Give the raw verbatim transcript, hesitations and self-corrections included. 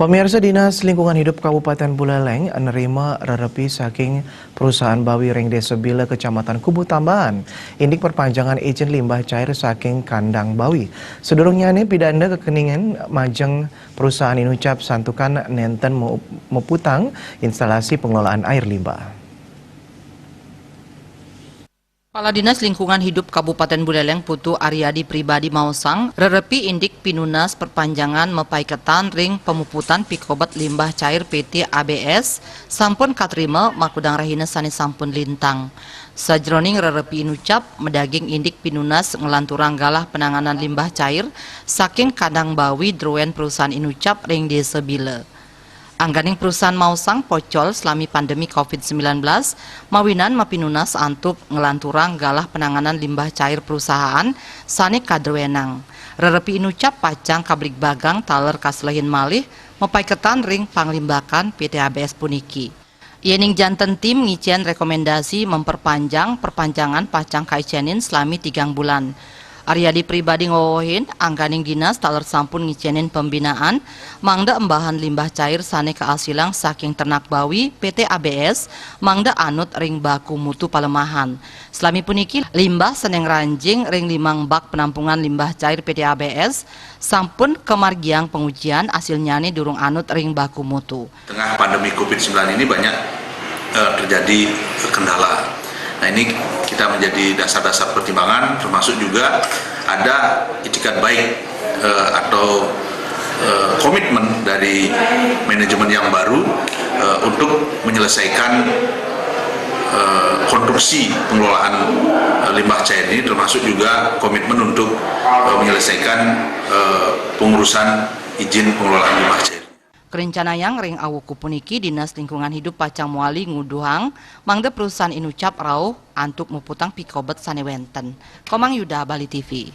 Pemirsa, Dinas Lingkungan Hidup Kabupaten Buleleng nerima rerepi saking perusahaan Bawi ring Desa Bila, Kecamatan Kubu Tambahan, indik perpanjangan izin limbah cair saking kandang Bawi. Sedurungnyane pidanda kekeningen majeng perusahaan inucap santukan nenten mu-, muputang instalasi pengelolaan air limbah. Kepala Dinas Lingkungan Hidup Kabupaten Buleleng Putu Ariadi Pribadi maosang, rerepi indik pinunas perpanjangan mapaiketan ring pamuputan pikobet limbah cair P T A B S sampun katrima makudang rahina sane sampun lintang. Sajroning rerepi inucap, madaging indik pinunas nglanturang galah penanganan limbah cair saking kandang Bawi druen perusahaan inucap ring Desa Bila. Angganing perusahaan maosang pocol salami pandemi covid sembilan belas, mawinan mapinunas antuk nglanturang galah penanganan limbah cair perusahaan sane kadruenang. Rerepi inucap pacang kabligbagang taler kaselehin malih mapaiketan ring panglimbakan P T A B S puniki. Yening janten tim ngicen rekomendasi memperpanjang, perpanjangan pacang kaicenin salami tigang bulan. Ariadi Pribadi ngwewehin, angganing dinas taler sampun ngicenin pembinaan mangda embahan limbah cair sane kaasilang saking ternak Bawi P T A B S mangda anut ring baku mutu palemahan. Salami puniki, limbah sane ngranjing ring limang bak penampungan limbah cair P T A B S sampun kamargiang pangujian, asilnyane durung anut ring baku mutu. Tengah pandemi covid sembilan ini banyak, eh, terjadi kendala. Nah, ini kita menjadi dasar-dasar pertimbangan, termasuk juga ada itikat baik, eh, atau, eh, komitmen dari manajemen yang baru, eh, untuk menyelesaikan, eh, konstruksi pengelolaan, eh, limbah cair ini, termasuk juga komitmen untuk, eh, menyelesaikan, eh, pengurusan izin pengelolaan limbah cair. Karencanayang ring awuku puniki, Dinas Lingkungan Hidup pacang mawali nguduhang mangda perusahaan inucap rauh antuk muputang pikobet sane wenten. Komang Yuda, Bali T V.